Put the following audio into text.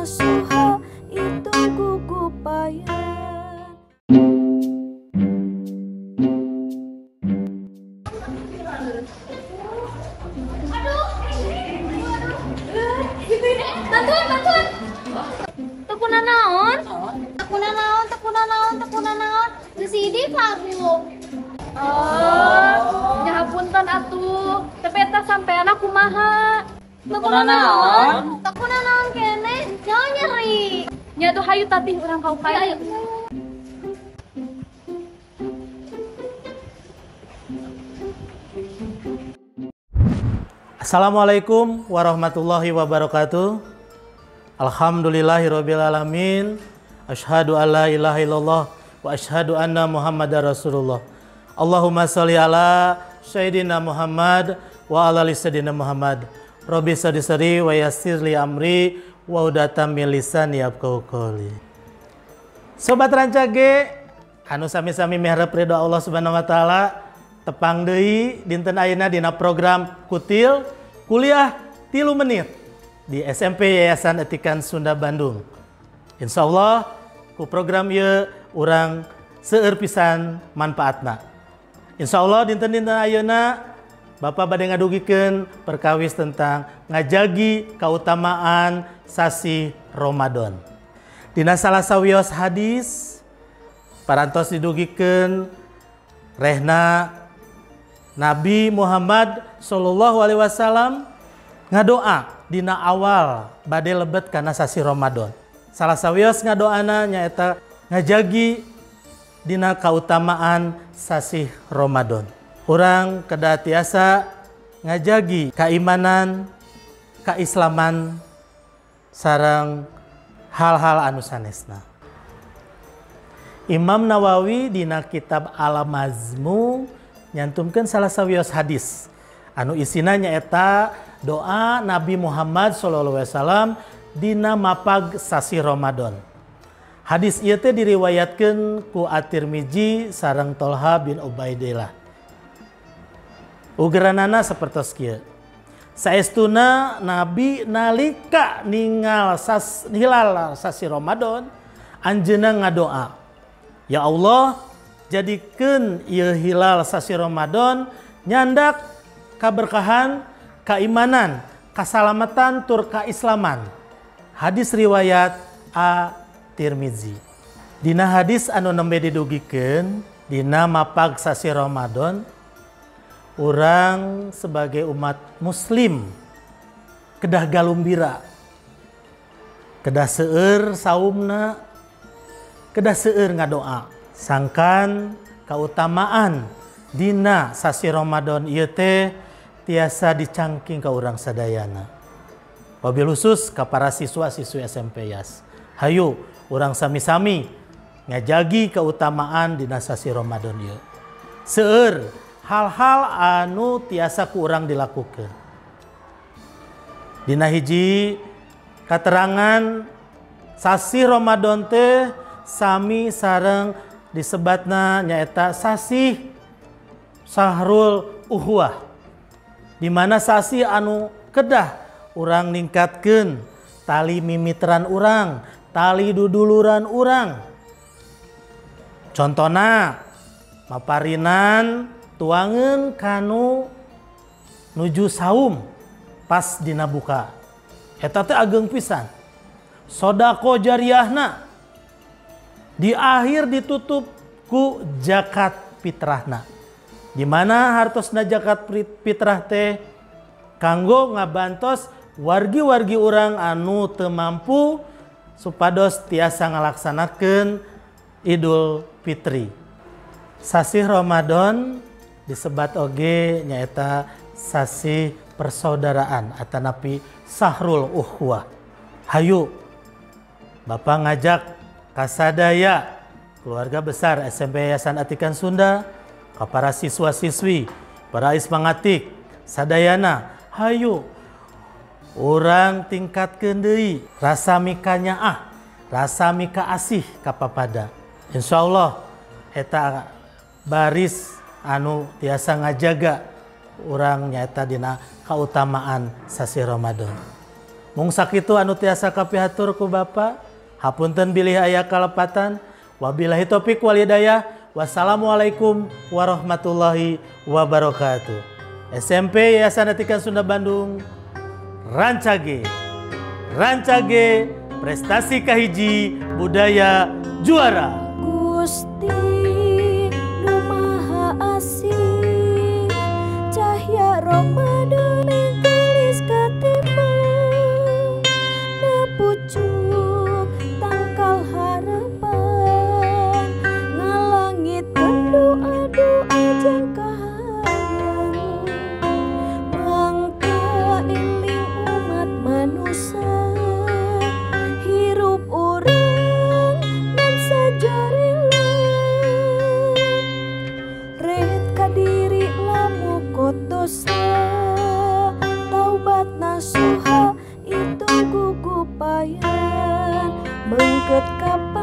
nasuha itu gugupayan. Aduh, bantuan, bantuan. Tekuna naon? Tekuna naon, tekuna naon, tekuna naon. Geus idi paru. Oh, nyahapunten atuh. Tapi eta sampean kumaha? Tekuna naon? Tekuna naon kene? Nyawa nyeri. Nya tuh hayu tatih urang ka UKM. Ayo. Assalamualaikum warahmatullahi wabarakatuh. Alhamdulillahirabbil alamin. Asyhadu alla ilaha illallah wa asyhadu anna Muhammadar Rasulullah. Allahumma sholli ala sayyidina Muhammad wa ala ali sayyidina Muhammad. Rabbi sholli wa yassir li amri wa udatam min lisani yafqahu qouli. Sobat Rancage anu sami-sami miharep ridho Allah Subhanahu wa taala, tepang deui dinten ayeuna dina program Kutil Kuliah 3 Menit di SMP Yayasan Atikan Sunda Bandung. Insyaallah ku program ieu urang seueur pisan manfaatna. Insyaallah dinten-dinten ayeuna Bapak bade ngadugikeun perkawis tentang ngajagi kautamaan sasi Ramadan. Dina salah sawios hadis parantos didugikeun rehna Nabi Muhammad Shallallahu Alaihi Wasallam ngadoa dina awal bade lebet kana sasi Ramadan. Salah sawios ngadoana nyaeta ngajagi dina kautamaan sasi Ramadan. Urang kedah tiasa ngajagi keimanan, keislaman sareng hal-hal anu sanesna. Imam Nawawi dina kitab Al-Majmu nyantumkeun salah sawios hadis anu isina nyaeta doa Nabi Muhammad sallallahu alaihi wasallam dina mapag sasi Ramadan. Hadis ieu teh diriwayatkeun ku At-Tirmizi sareng Tolha bin Ubaidillah. Ugeranana sapertos kieu. Saestuna Nabi nalika ningal hilal sasi Ramadan anjeunna ngadoa, "Ya Allah, jadikeun ieu hilal sasi Ramadan nyandak kaberkahan, keimanan, kasalamatan tur kaislaman." Hadis riwayat At-Tirmizi. Dina hadis anu nembe didugikeun dina mapag sasi Ramadan, urang sebagai umat muslim kedah galumbira, kedah seueur saumna, kedah seueur ngadoa. Sangkan kautamaan dina sasi Ramadan ieu teh tiasa dicangking ka urang sadayana. Wabil khusus ka para siswa-siswi SMP Yas. Hayu urang sami-sami ngajagi keutamaan dina sasi Ramadan ieu. Seueur hal-hal anu tiasa ku urang dilakukeun. Dina hiji katerangan sasi Ramadan teh sami sareng disebatna nyaeta sasi Sahrul Ukhuwah, di mana sasi anu kedah urang ningkatkeun tali mimitran urang, tali duduluran urang. Contona maparinan tuangeun kanu nuju saum pas dina buka. Eta teh ageng pisan. Sodako jariahna di akhir ditutup ku zakat fitrahna. Di mana hartosna zakat fitrah teh kanggo ngabantos wargi-wargi urang anu teu mampu supados tiasa ngalaksanakeun Idul Fitri. Sasih Ramadan disebat oge nyaeta sasih persaudaraan atanapi Sahrul Ukhuwah. Hayu Bapak ngajak kasadaya keluarga besar SMP Yayasan Atikan Sunda, ka para siswa-siswi, para ismangatik, sadayana, hayu urang tingkatkeun deui rasa mika nyaah, rasa mika asih ka papada. Insyaallah eta baris anu tiasa ngajaga urang nyaeta dina kautamaan sasi Ramadan. Mung sakitu anu tiasa kapihatur ku Bapak, hapunten bilih aya kalepatan. Wabillahi taufik wal hidayah. Wassalamualaikum warahmatullahi wabarakatuh. SMP Yayasan Atikan Sunda Bandung, Rancage, Rancage, prestasi kahiji, budaya juara. Gusti nu Maha Asih, cahya Ramadan menggelis katimang, napucuk tangkal harapan, ngalangitkeun doa-doa jeung kahayang, mangka iling umat manusia, hirup urang ngan sajarela, ret kadiri lamukot dosa, taubat nasuha itu gugupayan, mengket kapal.